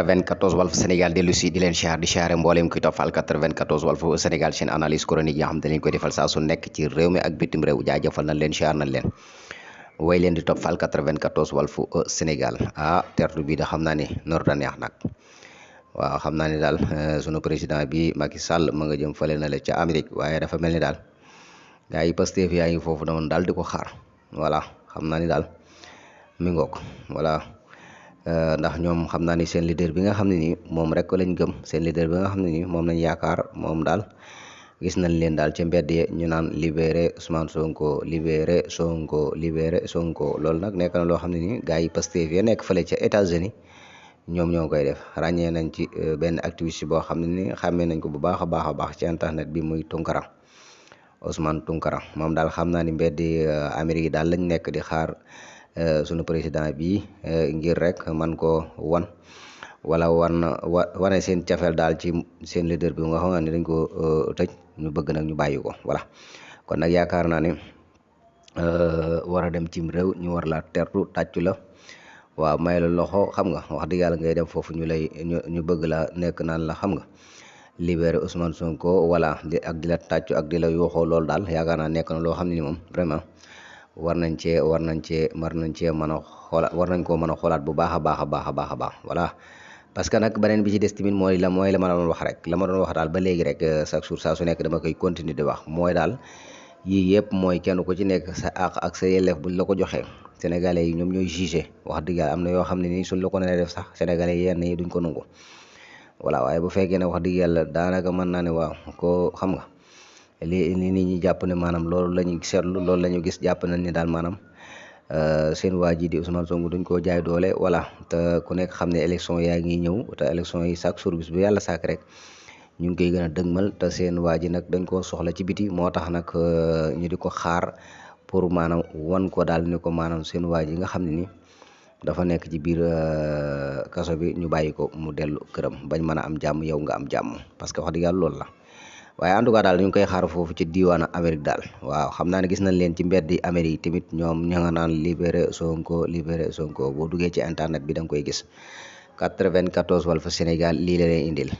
94 Walf Sénégal dellu si di leen siyaar di siyaare mbooleem kuy toppal 94 Walf Sénégal seen analyse chronique yi nga xam ne dañ koy defal saa su nekk ci réew mi ak bitim réew jaajëfal nañ leen siyaar nañ leen way leen di toppal 94 Walf Sénégal tertu bi da xam naa ni norta neex nag waaw xam naa ni daal sunu président bi Macky Sall ma nga jëm fële na le ca Amérique waaye dafa mel ni daal gars yi Pastef yaa ngi foofu noonu daal di ko xaar voilà xam naa ni daal mi ngoog voilà ndax ñoom xam naa ni seen leader bi nga xam ne nii moom rek lañ gëm seen leader bi nga xam ne nii moom lañ yaakaar moom daal gis nañ leen daal ca mbedd yi ñu naan libéré Ousmane Sonko libéré Sonko libéré Sonko loolu nag nekk na loo xam ne nii gars yi Pastef ya nekk fële ca États-Unis ñoom ñoo koy def ràññee nañ ci benn activiste boo xam ne ni xàmmee nañ ko bu baax a baax a baax ci internet bi muy Tunkara Ousmane Tunkara moom daal xam naa ni mbeddi Amérique yi daal lañ nekk di xaar sunu président bi ngir rek man ko wala wane seen cafeel daal ci seen leader bi nga xam ne dañ ko tëj ñu bëgg nag ñu bàyyi ko voilà kon nag yaakaar naa ne war a dem cim réew ñu war la tertu tàccu la waaw may la loxo xam nga wax dëgg yàlla ngay dem foofu ñu bëgg la nekk naan la xam nga libéré Ousmane Sonko voilà ak di la tàccu ak di la yooxoo loolu daal yaakaar naa nekk na loo xam ne ni moom vraiment war nañ mën a xoolaat war nañ koo mën a xoolaat bu baax a baax voilà parce que nag beneen bi ci des tamit mooy la ma doon wax rek la ma doon wax daal ba léegi rek chaque jour saa su nekk dama koy continuer di wax mooy daal yii yëpp mooy kenn ku ci nekk sa àq ak sa yelleef buñ la ko joxee sénégalais yi ñoom ñooy jugé wax dëgg yàlla am na yoo xam ne nii suñ la ko nee def sax sénégalais yi yenn yi duñ ko nangu voilà waaye bu fekkee ne wax dëgg yàlla daanaka mën naa ne waaw ko xam nga li nit ñi jàpp ne maanaam loolu la ñu seetlu loolu la ñu gis jàpp nañ ni daal maanaam seen waa ji di Ousmane Sonko duñ koo jaay doole voilà te ku nekk xam ne élection yaa ngi ñëw te élection yi chaque jour bis bu yàlla sàkk rek ñu ngi koy gën a dëgmal te seen waa ji nag dañ koo soxla ci biti moo tax nag ñu di ko xaar pour maanaam wan ko daal ni ko maanaam seen waa ji nga xam ne ni dafa nekk ci biir kaso bi ñu bàyyi ko mu dellu këram bañ mën a am jàmm yow nga am jàmm parce que wax dëgg yàlla loolu la waaye en tout cas daal ñu ngi koy xaar foofu ci diwaanu Amérique daal waaw xam naa ne gis nañ leen ci mbeddi Amérique yi tamit ñoom ña nga naan libéré Sonko boo duggee ci internet bi da nga koy gis 94 Walf Sénégal lii la leen indil